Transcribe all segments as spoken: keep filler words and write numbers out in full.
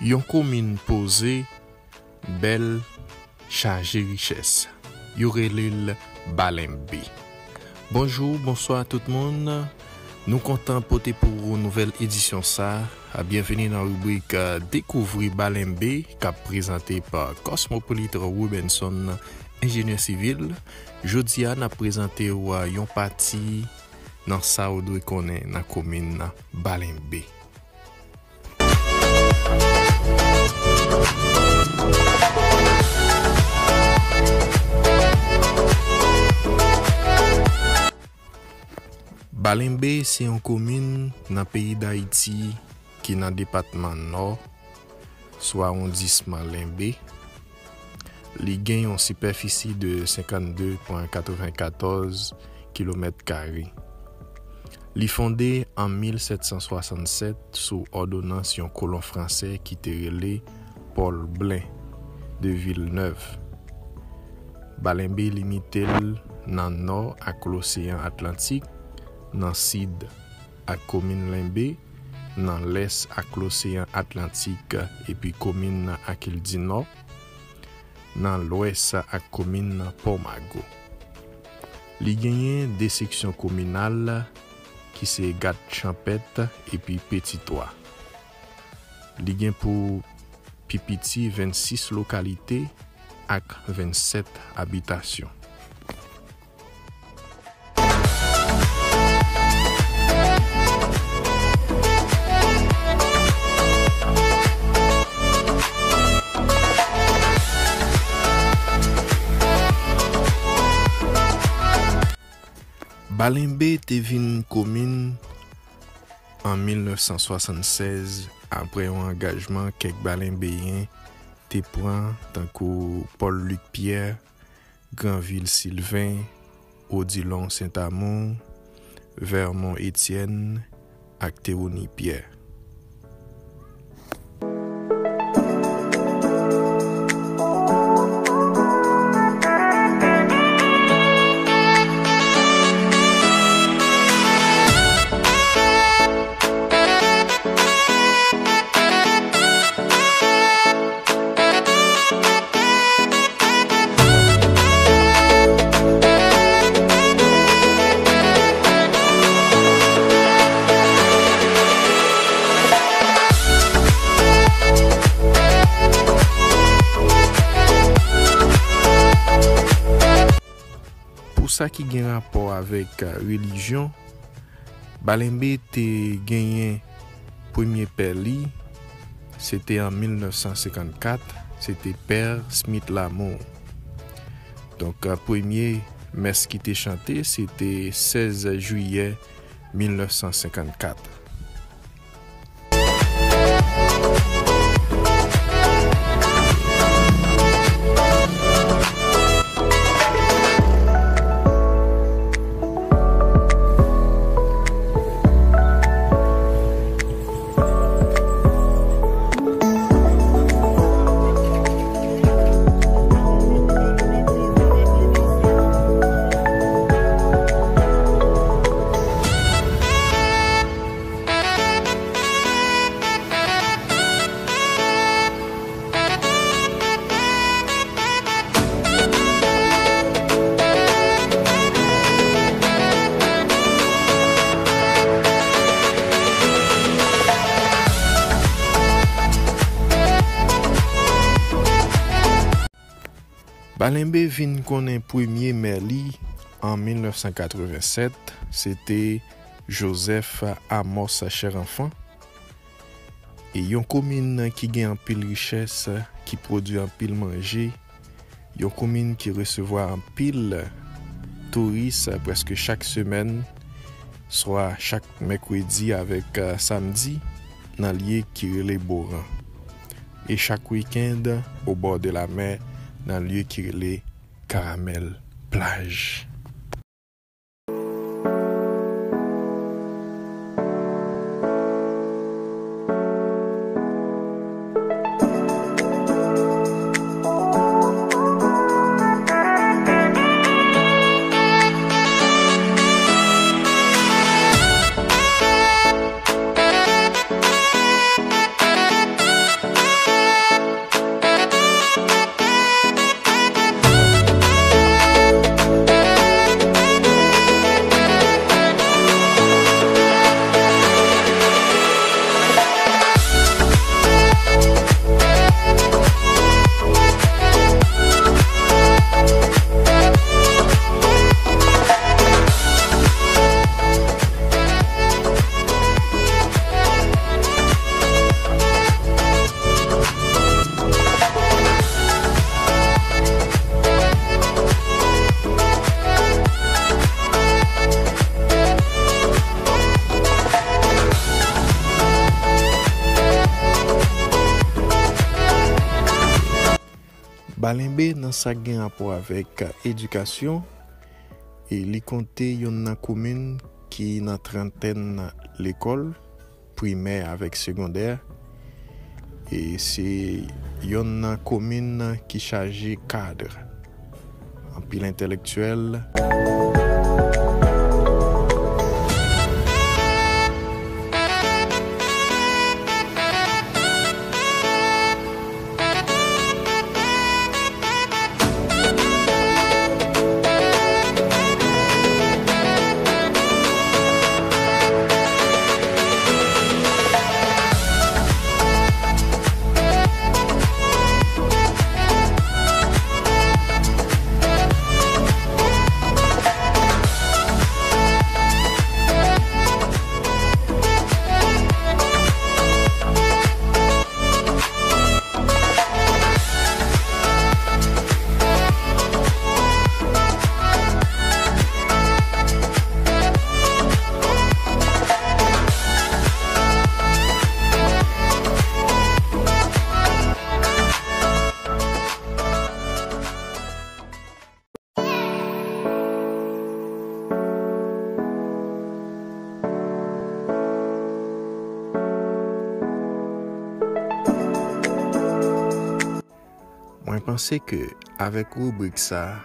Yon komin poze, bèl, chaje richès. Yo rele l Balenbe. Bonjou, bonswa tout moun. Nou kontan pote pou ou nouvèl edisyon sa a. Byenveni nan ribrik, eh, Dekouvri Balenbe k ap prezante pa Cosmopolite Rubenson, enjenyè sivil. Jodi a, n ap prezante w, eh, yon pati nan sa w dwe konnen nan komin Balenbe. Balenbe se yon komin nan peyi Dayiti ki nan depatman Nò, sou awondisman Lenbe. Li gen yon sipèfisi de senkannde pwen katrevenkatòz kilomèt kare. Li fonde an mil sèt san swasannsèt sou òdonans yon kolon fransè ki te rele Paul Blin de Villeneuve. Balenbe limite l nan nò ak Loseyan Atlantik, nan sid ak komin Lenbe, nan lès ak Loseyan Atlantik epi komin Akil di Nò, nan lwès ak komin Pòmago. Li genyen de seksyon kominal ki se Gad Chanpèt epi Petitwa. Li gen pou pi piti vennsis lokalite ak vennsèt abitasyon. Balenbe te vin komin an mil nèf san swasannsèz, apre yon angajman kèk Balenbeyen te pran, tankou Paul Luc Pierre, Granville Sylvain, Odilon Saint-Amour, Vermont Etienne, ak Théronie Pierre. Pou sa ki gen rapò avèk relijyon, Balenbe te genyen premye pè li, se te an mil nèf san senkannkat, se te Pè Smith Lamour. Donk, premye mès ki te chante, se te sèz jiyè mil nèf san senkannkat. Balenbe vin konnen premye mè li an mil nèf san katrevennsèt, se te Joseph Amos Cherenfant. E yon komin ki gen anpil richès, ki pwodui anpil manje, yon komin ki resevwa anpil touris prèske chak semèn, swa chak mèkredi avèk, eh, samdi, nan lye ki rele Boran. E chak wikenn, au bord de la mer, nan lye ki rele Caramel Plage. Balenbe nan sa k gen rapò avèk edikasyon, e li konte youn nan komin ki nan trantèn lekòl, primè avèk segondè, e se youn nan komin ki chaje kad, anpil entèlektyèl. Mwen panse ke avèk ribrik sa a,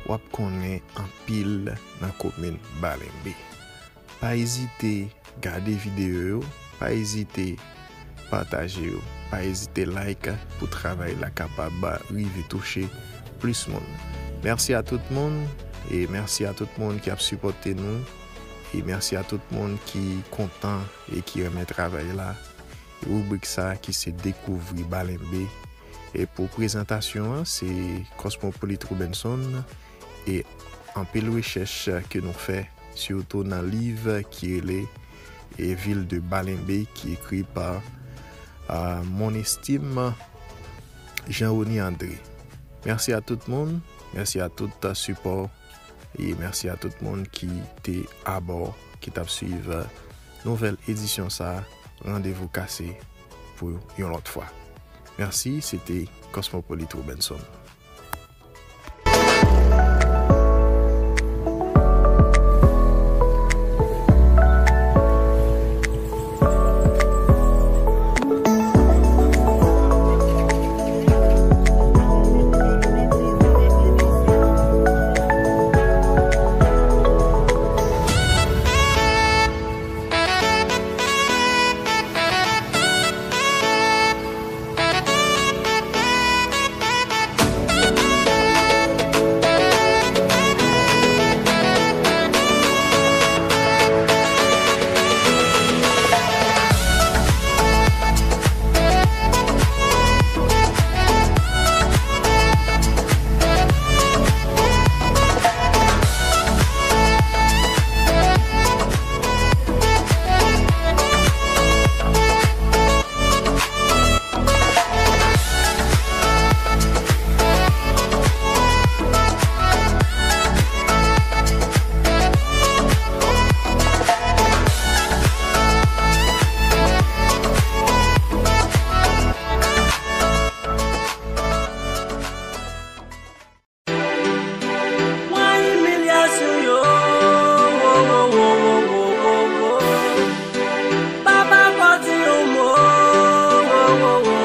w ap konnen anpil nan komin Balenbe. Pa ezite gade videyo yo, pa ezite pataje yo, pa ezite like pou travay la kapab rive touche plis moun. Mèsi a tout moun, e mèsi a tout moun ki ap sipòte nou, e mèsi a tout moun ki kontan e ki renmen travay la. Ribrik sa ki se Dekouvri Balenbe. E pou prezantasyon an, se Cosmopolite Robinson e anpil rechèch ke nou fè, sitou nan liv ki rele e Ville de Balenbe, ki ekri pa, a, Mon Estime Jean Rony André. Mèsi a tout moun, mèsi a tout sipò, e mèsi a tout moun ki te abò, ki t ap swiv nouvèl edisyon sa a. Randevou kase pou yon lòt fwa. Mèsi, se te Cosmopolite Robinson. Pran imilyasyon yo, wo, wo, wo. Papa pa di yon mo, wo, wo, wo.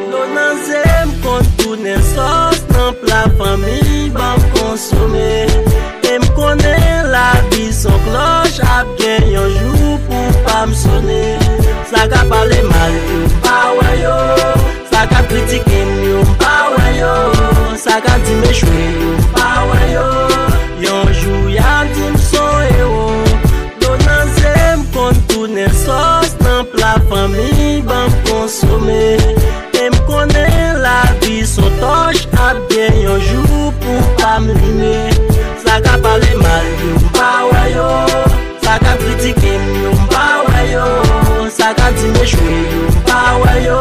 Dlo nan zye m konn tounen sòs nan pla fanmi ban m konsome. E m konnen lavi s on klòch, ap gen yon jou pou pa m sone. Sa k ap pale mal yo, m pa wè yo. Sa k ap kritike m yo, m pa wè yo. Sa k ap di m echwe yo, m pa wè yo. Yon jou y ap di m s on ewo. Dlo nan zye m konn tounen sòs nan pla fanmi ban m konsome. E m konnen lavi s on tòch, ap gen yon jou pou pa m limen. Sa k ap pale mal yo, m pa wè yo. Sa k ap kritike m yo, m pa wè yo. Sa k ap di m echwe yo, m pa wè yo.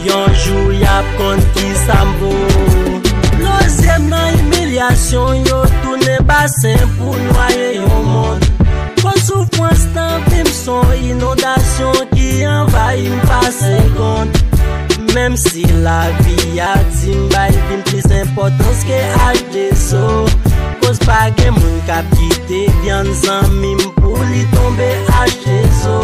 Yon jou y ap konn kisa m vo. Dlo zye m nan imilyasyon yo tounen basen pou nwaye yon mond. Gwo soufrans nan vi m s on inondasyon ki anvayi m pa segonn. Menm si lavi a di m bay vi m plis enpòtans ke H D S O, koz pa gen moun k ap kite vyann zanmi m pou li tonbe H D S O.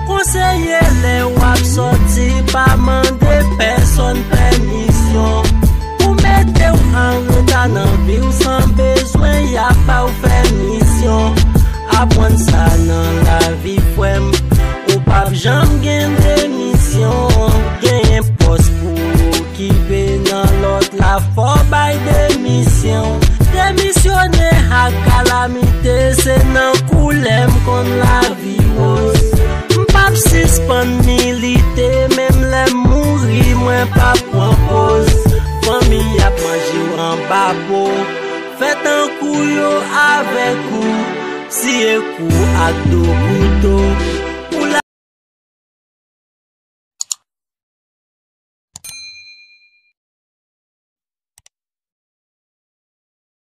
Konseye lè w ap sòti, pa mande pèsonn pèmisyon. Pou mete w an reta nan vi w san bezwen y ap ba w pèmisyon. Aprann sa nan lavi, frè m, ou p ap janm gen demisyon. Genyen pòs pou okipe nan lòt la, fò bay demisyon. Demisyone ak kalamite, se nan koulè m konn lavi woz. M p ap sispann milite, menm lè m mouri, mwen p ap pran poz. Fanmi ap manje w anba po. Fè tankou yo avèk ou, siye kou ak do kouto. Pou la